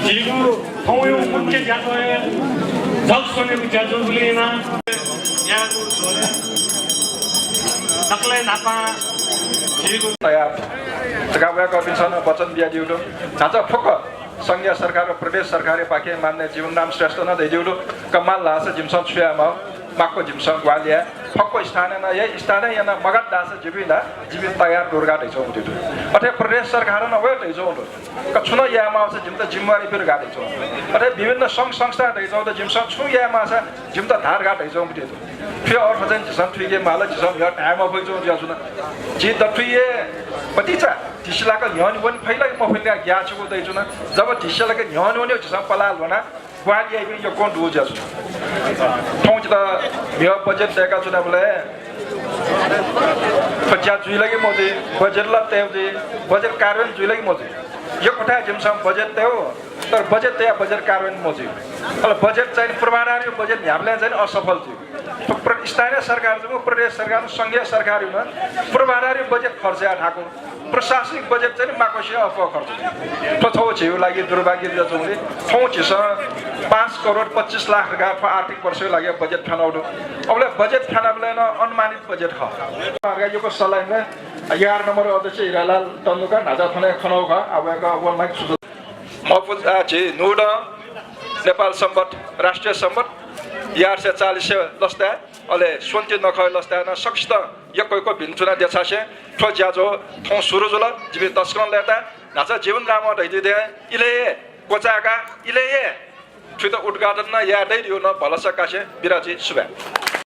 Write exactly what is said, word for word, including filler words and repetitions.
झीगु थौंया मुख्य ज्याझ्वः हे जग स्वन्हुगु ज्याझ्वः जुलिं यानाः दकलय् न्हापां झीगु तयार धकाः वय्कःपिन्सं नं वचन बियादीगु दु। न्हाचः फुक्क संघीय सरकार व प्रदेश सरकारया पाखें माननीय जीवनराम श्रेष्ठं नं धयादीगु दु, का माल धाःसा जिमिसं छु याये माः, माक्व जिमिसं ग्वाहालि याये। फक्व स्थानय् नं याये, स्थानय् याना मगात धाःसा जिपिं ला, जिपिं तयार दु धकाः धयाच्वंगु दु। अथे प्रदेश सरकारं नं वय् धयाच्वंगु दु, का छुं नं याये माःसा जिमित जिम्मेवारी ब्यु धकाः धयाच्वंगु दु। अथे विभिन्न संघ संस्था धयाच्वंगु दु, जिमिसं छुं याये माःसा जिमित धाः धकाः धयाच्वंगु दु। थुया अर्थ चाहिँ झीसं थुइके माल, झीसं न्ह्यः धाये मफइच्वंगु जुयाच्वन। झी दथुइ हे भतिचा धिसिलाक न्ह्यःने वने फइ ला कि मफइ ला ग्याःचिकु दइच्वन। जब धिसिलाक न्ह्यःने वने झीसं पलाः ल्ह्वना ग्वाहालि याइपिं यक्वं दु जुयाच्वन। थौं जितः म्हिगः बजेट दय्काच्वनाबलय् थ्व ज्या जुइ ला कि मजुइ, बजेट ला तये जुइ, बजेट कार्यान्वयन जुइ ला कि मजुइ। यक्व थाय् जिमिसं बजेट तये, तर बजेट तयाः बजेट कार्यान्वयन मजुइ। अले बजेट चाहिँ पूर्वाधारया बजेट न्ह्याबलें चाहिँ असफल जुइ। प्र-, स्थानीय सरकार जक, प्रदेश सरकार, संघीय सरकारया नं पूर्वाधारया बजेट खर्च याये थाकु, प्रशासनिक बजेट चाहिँ माक्वसिया अप्वः खर्च जुइ। थ्व छगू झीगु लागि दुर्भाग्य जुयाच्वंगु दु। थौं झीसं पाँच करोड पच्चिस लाख धकाः थ्व आर्थिक वर्षया लागि बजेट फ्यानागु दु। अबलय् बजेट फ्यानाबलय् नं अनुमानित बजेट खः। यक्व सलाइन एघार नम्बर अध्यक्ष हिरालाल तन्दुलकर न्हाचः थन खनागु खः। अब वय्कः वनेमाः कि सुझाव। मफुत, आ, झी न्हूदँ नेपाल संवत्, राष्ट्रिय संवत्, एघार सय चालिस लसताय्, अले स्वन्ति नखः लसताय् नं सकसितं यक्व यक्व भिन्तुना देछासें थ्व ज्याझ्वः थौं सुरु जुल। जिपिं तसकं लय्ताः। न्हाचः जीवनरामं धयादी थें इलय् हे क्वचाय्काः इलय् हे थुइत उद्घाटन नं याये दइ धइगु नं भलसा कासें बिदा जुइ। सुभाय्।